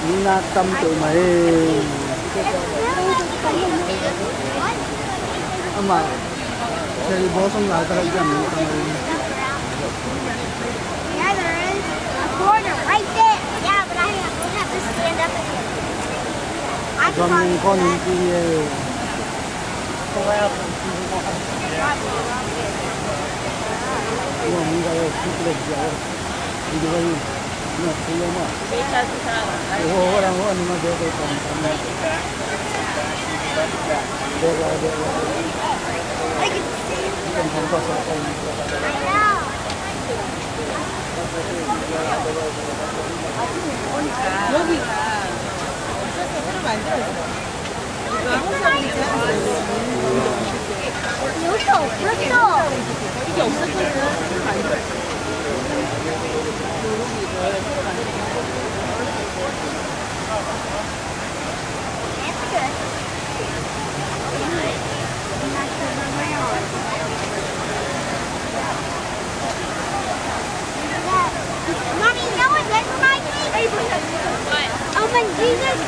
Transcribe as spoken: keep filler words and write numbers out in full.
Nina tam peuhmah e. Amah cherry blossom laitak a kiam tam e. Yeah, there is a border right there. Yeah, but I have, we have to stand up again. I just want that. Mommy, you know what mesmerized me? What? Um, when Jesus